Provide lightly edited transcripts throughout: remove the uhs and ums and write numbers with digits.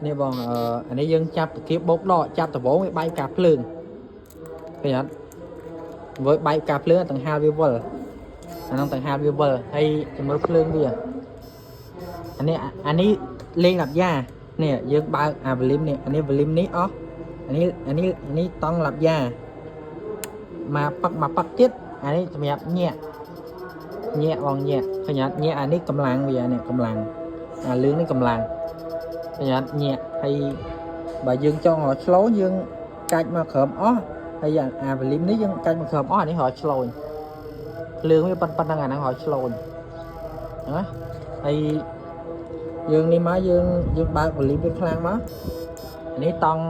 នេះបងអឺអានេះយើងចាប់តាគៀបបោកដកចាប់ដបងវាបែកការភ្លើងឃើញអត់វាបែកការភ្លើងតង្ហាលវាវិលអានោះតង្ហាលវាវិលហើយចាំមើលភ្លើងវាអានេះអានេះលេងឡាប់យ៉ានេះយើងបើកអា volume នេះអានេះ volume នេះអស់អានេះអានេះនេះតង់ឡាប់យ៉ាមកប៉ឹកមកប៉ឹកទៀតអានេះសម្រាប់ញាក់ញាក់បងញាក់ឃើញអត់ញាក់អានេះកម្លាំងវានេះកម្លាំងអាលឿងនេះកម្លាំង ឃើញអត់ញាក់ហើយបើយើងចង់រកឆ្លូញយើងកាច់មកក្រោមអស់ហើយអាវលីមនេះយើងកាច់មកក្រោមអស់អានេះរកឆ្លូញភ្លើងវាប៉ុណ្្នឹងអាហ្នឹងរកឆ្លូញណាហើយយើងនេះមកយើងយើងបើកវលីមវាខ្លាំងមកអានេះតង់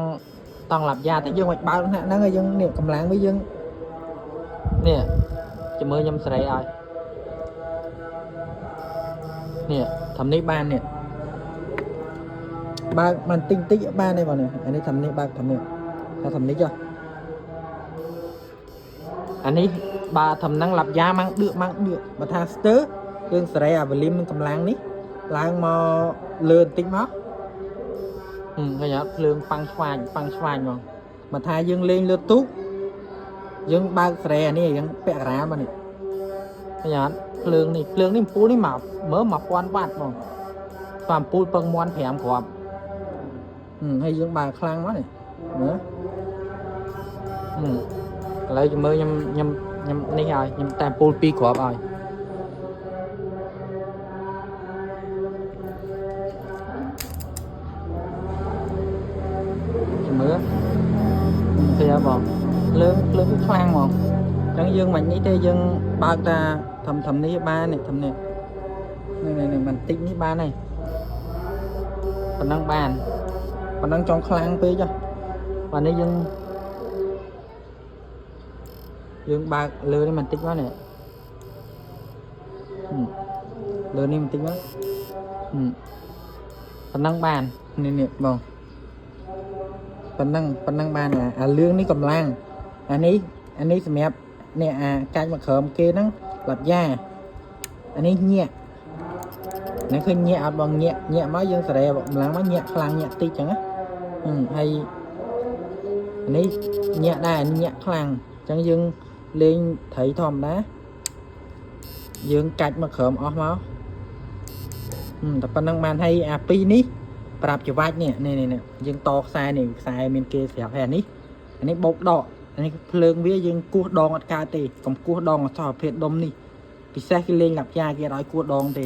តង់ឡាប់យ៉ាតែយើងមិនបើកថ្នាក់ហ្នឹងហើយយើងនេះកម្លាំងវាយើងនេះចាំមើលខ្ញុំសេរីឲ្យនេះធ្វើនេះបាននេះ បើកមិនតិចតិចបានទេបងនេះអានេះធ្វើនេះបើកធ្វើនេះថាធ្វើនេះចុះអានេះបើធ្វើហ្នឹងឡាប់យ៉ាម៉ាំងដឿកម៉ាំងដឿកបើថាស្ទើយើងសេរីអាវលីមនឹងកម្លាំងនេះឡើងមកលឿនបន្តិចមកហឹមឃើញអត់ភ្លើងប៉ាំងឆ្វាញប៉ាំងឆ្វាញហ្មងបើថាយើងលេងលើទូកយើងបើកសេរីអានេះយើងពាក់ការ៉ាមកនេះឃើញអត់ភ្លើងនេះភ្លើងនេះអំពូលនេះមកមើល1000វ៉ាត់ហ្មងស្វាអំពូលពឹងមន់5គ្រាប់ ហឹមហើយយើងបើកខ្លាំងមកនេះមើលហឹមឥឡូវចាំមើលខ្ញុំខ្ញុំខ្ញុំនេះឲ្យខ្ញុំតែពូលពីរគ្រាប់ឲ្យចាំមើលឃើញអត់បងភ្លើងភ្លើងវាខ្លាំងហ្មងអញ្ចឹងយើងមិននេះទេយើងបើកតាធំធំនេះបាននេះធំនេះនេះនេះនេះបន្តិចនេះបានហើយប៉ុណ្ណឹងបានប៉ុណ្ណឹងចង់ខ្លាំងពេកចុះបាទនេះយើង យើងបើកលើនេះបន្តិចមកនេះហឹមលើនេះបន្តិចមកហឹមប៉ុណ្ណឹងបាននេះនេះបងប៉ុណ្ណឹងប៉ុណ្ណឹងបានអាអាលឿងនេះកម្លាំងអានេះអានេះសម្រាប់នេះអាកាច់មកក្រោមគេហ្នឹងឡាប់យ៉ាអានេះញាក់នេះឃើញញាក់អត់បងញាក់ញាក់មកយើងសេរីកម្លាំងមកញាក់ខ្លាំងញាក់តិចចឹងណាហឹមហើយអានេះញាក់ដែរអានេះញាក់ខ្លាំងអញ្ចឹងយើងលេងត្រីធម្មតា យើងកាច់មកក្រោមអស់មកហឹមតែប៉ុណ្្នឹងបានហើយអាពីរនេះប្រាប់ច្បាច់នេះនេះនេះនេះយើងតខ្សែនេះខ្សែមានគេស្រាប់ហើយអានេះអានេះបោកដកអានេះភ្លើងវាយើងគោះដងអត់កើតទេកុំគោះដងអត់សោះប្រភេទដុំនេះពិសេសគេលេងឡាប់យ៉ាគេអត់ឲ្យគោះដងទេ